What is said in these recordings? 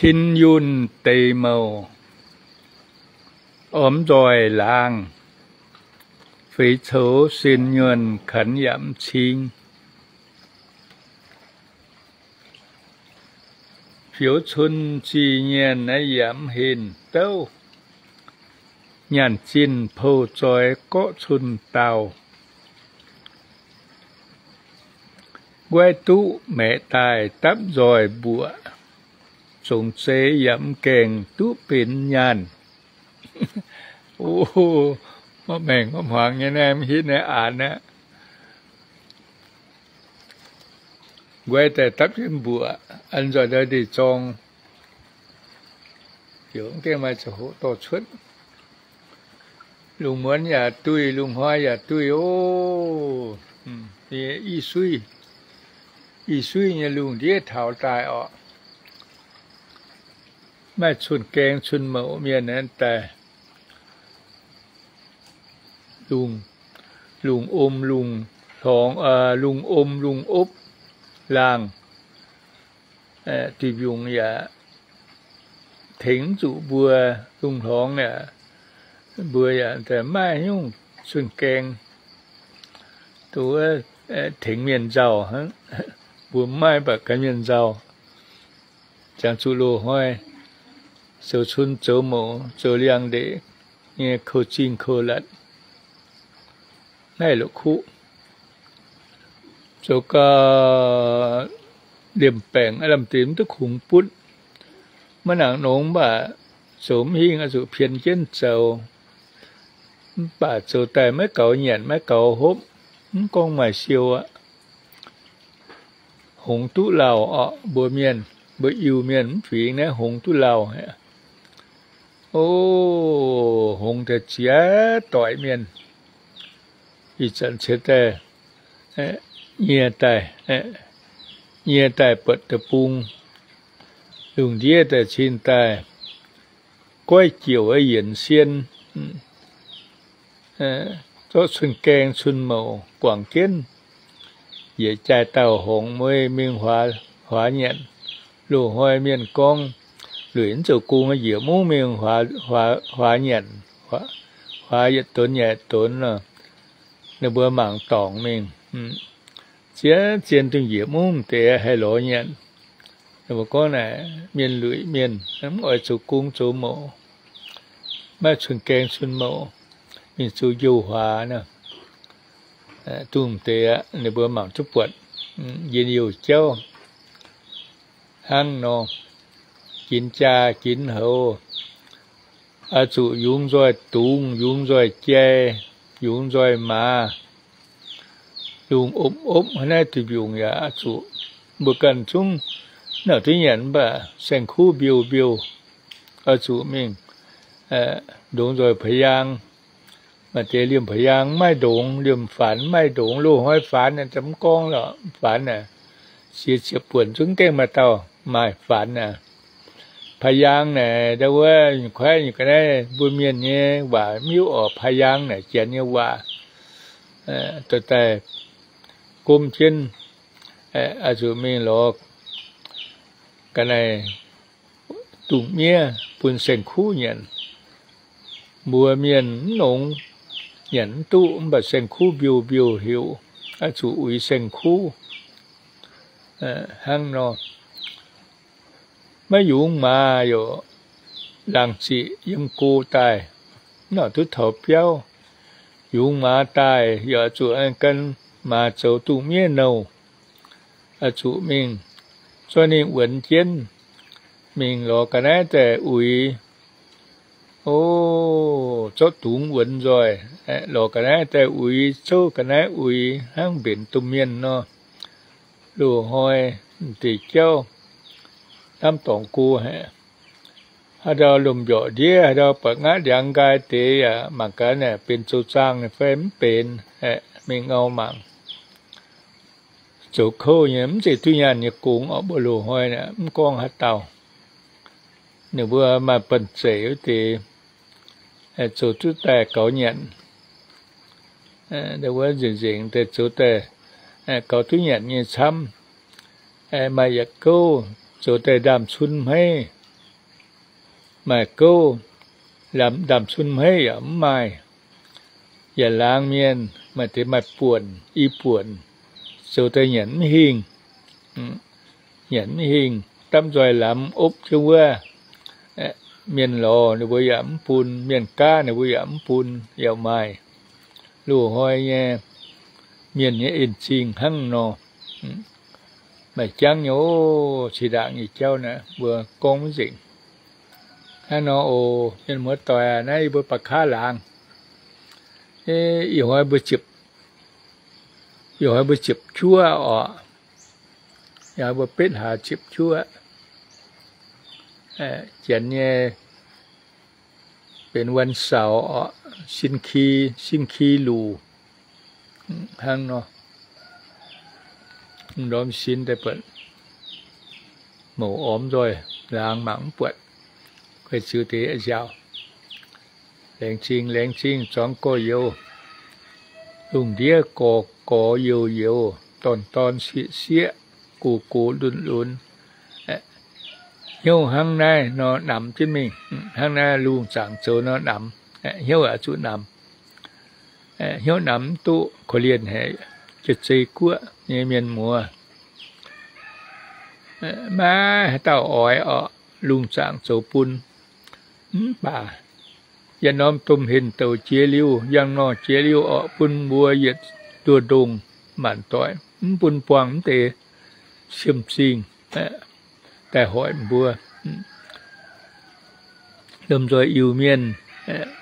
Sin yunh deix mouc, ormx nzoih laangh, feix coux sin nyuonh kanx yaac mv cing. Fioux cun zih nyienh naaiv yaac mv henh douv, nyaanh zinh pou zoix gorqv cun daauh. Nquaiv duqv maeqc daaih dapv nzoih mbuoqc, zongx zeiz yaac mv gaengh duqv benx nyaanh. O, maiv maengc maiv hmuangx nyei naaiv, mv hitv naaiv aanx aqv. Nquaiv daaih dapv jienv mbuoqc, an nzoih ndau ndeic-zorng, ziouc mv gaengh maaih ziangh hoc dorh cuotv. Lungh muonz yaac duih, lungh hnoi yaac duih oc. Ih suiv, ih suiv nyei lungh ndiev taux daaih orqc. Maaih cun-gaeng cun-mouc mienh naaiv daaih, lungh, lungh om lungh hlorngx, lungh om lungh opv laangh, duih mbiungc yaac tengx mv zuqc mbuo, lungh hlorngx yaac, mbuo yaac maaih nyungc cun-gaeng, duqv tengx mienh nzauh hnangv. Mbuo mv maaih mv baac gan mienh nzauh. Jangx zuqc loz-hnoi zoux cun zoux mouc zoux liangx-ndeic nyei kou zingh kou latc, naaiv la'kuqv. Zoux gau, liemh baengc aav lamh deix mv duqv kungx butv. Maiv nangc nongx mv baac zoux mv hingh oix zuqc pien jienv zoux. Mv baac zoux daaih maiv gaux nyanc maiv gaux hopv, mv gorngv maaih siou aqv. Hngongx duqv lauh orqc, mbuo mienh, mbuo Iu-Mienh mv fingx naaiv hngongx duqv lauh aqv. O, hngongx daaih ziex doic mienh, ih zanc ciex daaih nyie daaih, nyie daaih buatc deic-bung, lungh ndiev daaih cin daaih, goiv jiouc yienc sien, zorqv cun-gaeng cun-mouc guangc jienv, yietc jaaix dauh hngongx mueiz mingh huaax nyanc. Loz-hnoi mienh gorngv lueic mv zoux gong, njiec mungv mingh huaax nyanc, huaax yietc donx nyanc yietc donx nor, ninh mbuo mangc dorngc mingh, zien zien dongh njiec mungv deix haih lorz nyanc. Ninh mbuo gorngv naaic mienh luic mienh mv oix zoux gong zoux mouc, maiv cun-gaeng cun-mouc, mingh zoux njoux huaax nor, dongh deix aqv. Ninh mbuo mangc duqv buatc njien-youh jauv hnangv nor, ginx jaa ginx houx, oix zuqc yungz nzoih dungz, yungz nzoih jai, yungz nzoih maaz. Lungh opv opv hnangv naaiv duih mbiungc yaac oix zuqc, mbuo ganh zungv naaic duqv nyanc mv baac saeng-kuv mbiouh mbiouh, oix zuqc mingh ndongx nzoih pa'yaang. Maaih deix liemh pa'yaang mv maaih ndongx, liemh faanx mv maaih ndongx. Loz-hnoi faanx naaic mv gorngv lorqc, faanx naaic siex ziepc buonc zungv gaengh maaih dauh maaih faanx naaic. Pa'yaang naaic ndau wuov kuaaiv nyei ga'naaiv, mbuo mienh nyei waac miuv orqc. Pa'yaang naaic janx nyei waac, dorh daaih gomv jienv, oix zuqc mingh lorz ga'naaiv dungz miev bun saeng-kuv nyanc. Mbuo mienh mv nongx, nyanc mv duqv, mv baac saeng-kuv mbiouh mbiouh heuc, oix zuqc uix saeng-kuv hnangv nor. Maiv yungz maaz yaac laangh ziqc yiem go daaih, mv nor duqv taux biauv. Yungz maaz daaih yaac zuqc gan maaz zoux dungz miev nouh. Oix zuqc mingh zorqv ninh wuonx jienv, mingh lorz ga'naaiv daaih uix. O, zorqv dungz wuonx nzoih, lorz ga'naaiv daaih uix, zouv ga'naaiv uix hnangv mbenc domh mienh nor. Loz-hnoi m'deix jauv hnamv dorngc go haic. Haaix ndau lomh mbiorqc ndiev, haaix ndau buatc ngaatv ndiangx nqaai deix yaac mangc gaax naaic benx zoux zaangh fai mv benx, mingh ngau mangc. Zoux kouv nyei mv zeiz duqv nyaanh nyei gong orqc. Mbuo loz-hnoi naaic mv gorngv haaix dauh, ninh mbuo maaih banh zeic wuov deix zoux duqv daaih gaux nyanc. Wuov nzengc nzengc daaih zoux daaih gaux duqv nyanc nyei camv. Maaih yietc gouv zoux daaih ndaamv-cun hmeiv, Maaih gouv, ndaamv-zunv hmeiv yaac mv maaih. Yaac laangz mienh, maaih deix maaih buonc, i buonc, zoux daaih nyanc mv hingh, nyanc mv hingh, dapv nzoih lamz opv jienv wuov. Mienh lorz ninh mbuo yaac mv bun, mienh gaav ninh mbuo yaac mv bun, yaac maaih. Loz-hnoi nyei mienh nyei en-zingh hnangv nor. Maaih jangv nyei oc, ceix ndaangc nyei jauv naaiv mbuo gorngv mv nzengc. Hnangv nor oc, mienh muoz-doic aac, naaiv yie mbuo ba'kaav laangz. Ih hnoi mbuo ziepc, ih hnoi mbuo ziepc juov oc. Yaac mbuo betv hlaax ziepc juov. Janx nyei benx วันเสาร์ oc, 星期五 hnangv nor. Ndorm sin daaih buatc mouc ormx nzoih laangz mangc mv buatc, guei ziux deix nziaauc. Laengz zingh, laengz zingh zuangx gorx-youz. Lungh ndiev gorx gorx youz youz, dorn dorn sieqv sieqv, gox gox lunx lunx. Hnyouv hnangv naaiv nor namx jienv mingh. Hnangv naaiv lungh zaangc zoux nor namx. Hnyouv oix zuqc namx. Hnyouv namx mv duqv, korv-lienh haic, jiex zei guoqv nyei mienh muoz. Maiv haaix dauh oix orqc, lungh zaangc zoux bun. Mv baac yietc norm domh henh douc jiex liuz, yangh nor jiex liuz orqc, bun mbuo yietc nduoh ndongh maanc doic, mv bun buangh mv deix siemv-zingh daaih hoic mbuo. Lomh nzoih Iu-Mienh,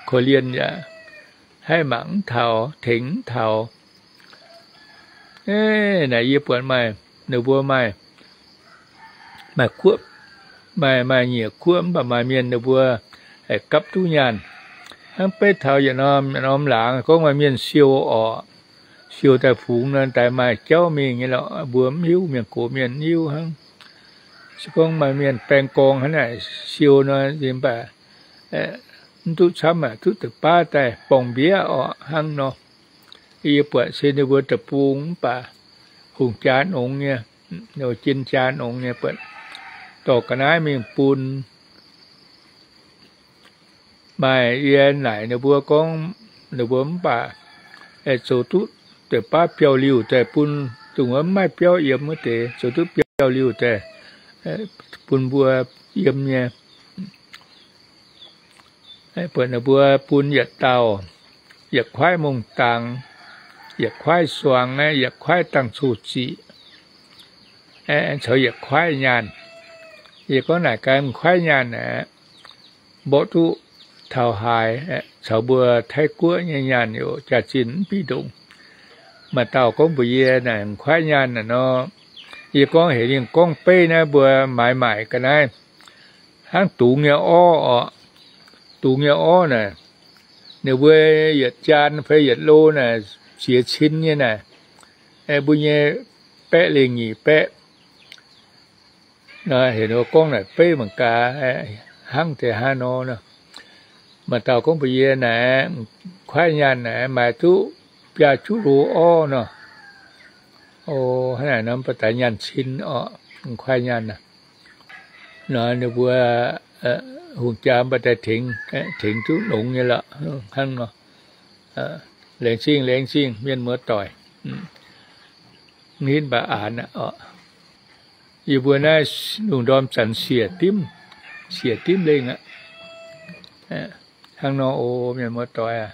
korv-lienh yaac haih mangc mv taux, tengx mv taux. Naaic yie buatc maaih, ninh mbuo maaih, maaih guoqv, maaih, maaih nyiec guoqv mv baac maaih mienh ninh mbuo gapv duqv nyaanh. Hnangv beiv taux yietc norm, yietc norm laangz gorngv maaih mienh siou orqc, siou daaih fungx nor daaih maaih jauv mingh nyei lorqc. Mbuo mv hiuv, mienh gox mienh mv hiuv hnangv. Se gorngv maaih mienh baeng gorngv hnangv naaic siou nor, mv baac mv duqv camv aqv, duqv deix baav daaih borngh mbiev orqc hnangv nor. Yie buatc se ninh mbuo deic-bung mv baac hungh jaa nongx nyei, jien jaa nongx nyei buatc dorh ga'naaiv mingh bun. Maaih yie naaic ninh mbuo gorngv, ninh mbuo mv baac zoux duqv deix baav biauv-liuh daaih bun dongh wuov mv maaih biauv yiem wuov deix, zoux duqv biauv-liuh daaih bun mbuo yiem nyei. Buatc ninh mbuo bun yietc dauh, yietc kuaaiv mongh dangx, yietc kuaaiv suangx, yietc kuaaiv dangh coqv ziqc, caux yietc kuaaiv nyaanh. Yie gorngv naaic gaax, m'kuaaiv nyaanh aeqv, mborqv duqv taux haaix, caux mbuo Taiv-Guoqv nyei nyaanh yaac jaax-zinh mv bieqc ndongc. Maaih dauh gorngv mbuox yie naaic, m'kuaaiv nyaanh naaic nor, yie gorngv heuc ninh gorngv beiv naaiv mbuo maaiz maaic ga'naaiv hnangv dungz nyei orv orqc. Dungz nyei orv naaic, ninh mbuo yietc jaan fai yietc lo naaic ziex cin nyei naaic, mbuo nyei baeqv lengh nyic baeqv. Nor heuc ninh gorngv naaic beiv mangc gaax, hnangv deix hnangv nor. Maaih dauh gorngv mbuox yie naaic, m'kuaaiv nyaanh naaic maaiz duqv biaa juqv lo orv nor. O, hnangv naaic nor mv baac daaih nyaanh cin orqc, m'kuaaiv nyaanh naaic. Nor ninh mbuo hungh jaa mv baac daaih tengx, tengx duqv longx nyei lorqc, hnangv nor. Laengz zingh, laengz zingh mienh muoz-doic. Mv hinv mv baac aanx aqv orqc. Yie mbuo naaiv lungh ndorm zanc siec dimv, siec dimv lengh aqv. Hnangv nor oc, mienh muoz-doic aac.